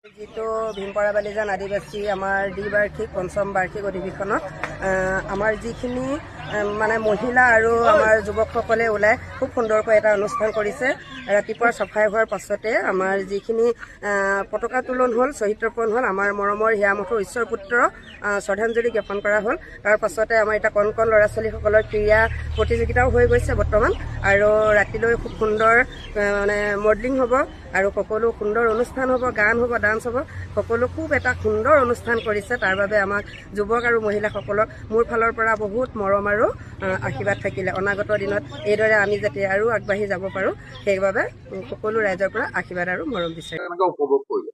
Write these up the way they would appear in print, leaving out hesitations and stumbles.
যিটো ভীমপৰা বালিজান আদিবাসী আমাৰ দ্বিবাৰ্ষিক পঞ্চম বাৰ্ষিক অধিৱেশনত আমাৰ যিখিনি মানে মহিলা আৰু আমাৰ যুৱকসকলে ওলাই খুব সুন্দৰকৈ এটা অনুষ্ঠান কৰিছে। ৰাতিপুৱা চফাই হোৱাৰ পাছতে আমাৰ যিখিনি পতাকা তোলন হ'ল, শ্বহীদ তৰ্পণ হ'ল, আমাৰ মৰমৰ হিয়ামঠুৰ ঈশ্বৰ পুত্ৰ শ্ৰদ্ধাঞ্জলি জ্ঞাপন কৰা হ'ল। তাৰ পাছতে আমাৰ এতিয়া কণ কণ ল'ৰা ছোৱালীসকলৰ ক্ৰীড়া প্ৰতিযোগিতাও হৈ গৈছে বৰ্তমান। আৰু ৰাতিলৈ খুব সুন্দৰ মানে মডেলিং হ'ব আৰু সকলো সুন্দৰ অনুষ্ঠান হ'ব, গান হ'ব, ডান্স হ'ব, সকলো খুব এটা সুন্দৰ অনুষ্ঠান কৰিছে। তাৰ বাবে আমাক যুৱক আৰু মহিলাসকলক মোৰ ফালৰ পৰা বহুত মৰম আৰু আশীৰ্বাদ থাকিলে। অনাগত দিনত এইদৰে আমি যাতে আৰু আগবাঢ়ি যাব পাৰোঁ, সেইবাবে সকলো ৰাইজৰ পৰা আশীৰ্বাদ আৰু মৰম বিচাৰিম। কেনেকৈ উপভোগ কৰিলে?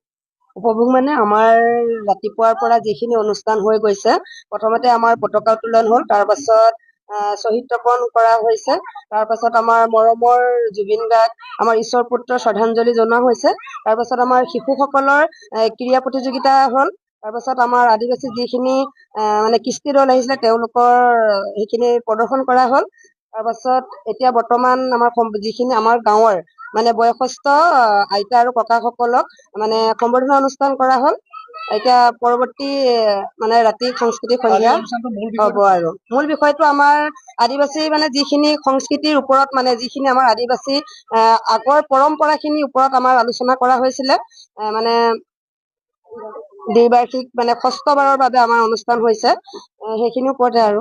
উপভোগ মানে আমাৰ ৰাতিপুৱাৰ পৰা যিখিনি অনুষ্ঠান হৈ গৈছে, প্ৰথমতে আমাৰ পতাকা উত্তোলন হ'ল, তাৰ পাছত শ্বহীদ তৰ্পণ কৰা হৈছে, তাৰ পাছত আমাৰ মৰমৰ জুবিন গাৰ্গ আমাৰ ঈশ্বৰ পুত্ৰ শ্ৰদ্ধাঞ্জলি জনোৱা হৈছে, তাৰ পাছত আমাৰ শিশুসকলৰ ক্ৰীড়া প্ৰতিযোগিতা হ'ল, তাৰ পাছত আমাৰ আদিবাসী যিখিনি মানে কৃষ্টি দল আহিছিলে, তেওঁলোকৰ সেইখিনি প্ৰদৰ্শন কৰা হ'ল। তাৰ পাছত এতিয়া বৰ্তমান আমাৰ যিখিনি আমাৰ গাঁৱৰ মানে বয়সস্থ আইতা আৰু ককাসকলক মানে সম্বৰ্ধনা অনুষ্ঠান কৰা হ'ল। এতিয়া পৰৱৰ্তী মানে ৰাতি সাংস্কৃতিক সন্ধিয়া হ'ব। আৰু মূল বিষয়টো আমাৰ আদিবাসী মানে যিখিনি সংস্কৃতিৰ ওপৰত, মানে যিখিনি আমাৰ আদিবাসী আগৰ পৰম্পৰাখিনিৰ ওপৰত আমাৰ আলোচনা কৰা হৈছিলে। মানে দ্বিবাৰ্ষিক মানে ষষ্ঠবাৰৰ বাবে আমাৰ অনুষ্ঠান হৈছে, সেইখিনিৰ ওপৰতে আৰু